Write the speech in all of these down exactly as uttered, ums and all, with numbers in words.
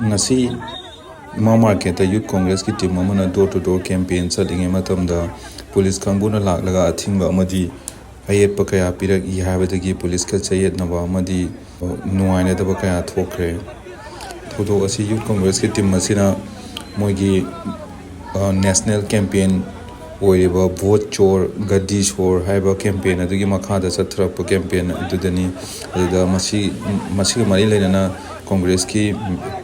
ꯉꯁꯤ ꯏꯃꯥ ꯃꯥꯔꯀꯦꯠꯇ ꯌꯨꯠ ꯀꯣꯡꯒ꯭ꯔꯦꯁꯀꯤ ꯇꯤꯝ ꯑꯃꯅ door to door campaign ꯆꯠꯂꯤꯉꯩ ꯃꯇꯝꯗ ꯄꯨꯂꯤꯁ ꯀꯥꯡꯕꯨꯅ ꯂꯥꯛꯂꯒ ꯑꯊꯤꯡꯕ ꯑꯃꯗꯤ ꯑꯌꯦꯠꯄ ꯀꯌꯥ ꯄꯤꯔꯛꯏ ꯍꯥꯏꯕꯗꯒꯤ ꯄꯨꯂꯤꯁꯀ ꯆꯌꯦꯠꯅꯕ ꯑꯃꯗꯤ ꯅꯨꯡꯉꯥꯏꯅꯗꯕ ꯀꯌꯥ ꯊꯣꯛꯈ꯭ꯔꯦ꯫ ꯊꯧꯗꯣꯛ ꯑꯁꯤ ꯌꯨꯠ ꯀꯣꯡꯒ꯭ꯔꯦꯁꯀꯤ ꯇꯤꯝ ꯑꯁꯤꯅ ꯃꯣꯏꯒꯤ, ꯑ, ꯅꯦꯁꯅꯦꯜ ꯀꯦꯝꯄꯦꯟ ꯑꯣꯏꯔꯤꯕ ꯚꯣꯠ ꯆꯣꯔ ꯒꯗꯤ ꯁꯣꯔ ꯍꯥꯏꯕ ꯀꯦꯝꯄꯦꯟ ꯑꯗꯨꯒꯤ ꯃꯈꯥꯗ ꯆꯠꯊꯔꯛꯄ ꯀꯦꯝꯄꯦꯟ ꯑꯗꯨꯗꯅꯤ꯫ ꯑꯗꯨꯗ ꯃꯁꯤ, ꯃꯁꯤꯒ ꯃꯔꯤ ꯂꯩꯅꯅ ꯀꯣꯡꯒ꯭ꯔꯦꯁꯀꯤ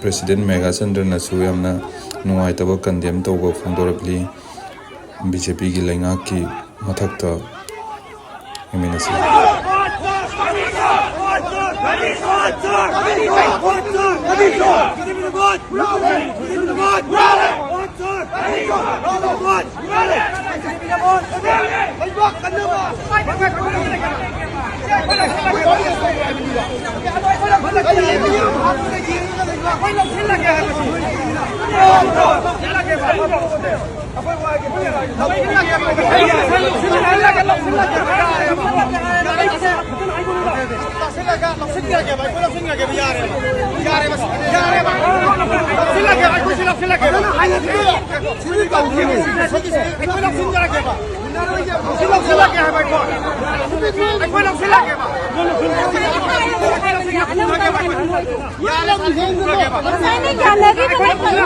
ꯄ꯭ꯔꯦꯁꯤꯗꯦꯟ ꯃꯦꯘꯥꯆꯟꯗ꯭ꯔꯅꯁꯨ ꯌꯥꯝꯅ ꯅꯨꯡꯉꯥꯏꯇꯕ ꯀꯟꯗꯦꯝ ꯇꯧꯕ ꯐꯣꯡꯗꯣꯔꯛꯂꯤ꯫ ꯕꯤ ꯖꯦ ꯄꯤꯒꯤ ꯂꯩꯉꯥꯛꯀꯤ ꯃꯊꯛꯇ ꯑꯦꯝ ꯑꯦꯟ ꯑꯦꯁꯤ꯫ ꯂꯧꯁꯤꯜꯂꯒꯦꯕ, ꯑꯩꯈꯣꯏ ꯂꯧꯁꯤꯟꯈ꯭ꯔꯒꯦꯕ, ꯌꯥꯔꯦꯕ꯫ ꯌꯥꯔꯦꯕ, ꯌꯥꯔꯦꯕ꯫ ꯂꯧꯁꯤꯜꯂꯒꯦꯕ, ꯑꯩꯈꯣꯏꯁꯨ ꯂꯧꯁꯤꯜꯂꯒꯦꯕ꯫ ꯐꯖꯅ ꯍꯥꯏꯅ ꯁꯤꯗꯤ ꯇꯧꯗꯣꯏꯅꯦ꯫ ꯑꯩꯈꯣꯏ ꯂꯧꯁꯤꯟꯈ꯭ꯔꯒꯦꯕ꯫ ꯁꯤ ꯂꯧꯁꯤꯜꯂꯒꯦ ꯍꯥꯏꯕ ꯑꯩꯈꯣꯏ꯫ ꯑꯩꯈꯣꯏ ꯂꯧꯁꯤꯜꯂꯒꯦꯕ꯫ ꯌꯥꯔꯦ, ꯂꯧꯁꯤꯜꯂꯒꯦꯕ꯫ ꯉꯁꯥꯏꯅ ꯌꯥꯅꯈꯤꯕ ꯅꯠꯇ꯭ꯔꯣ?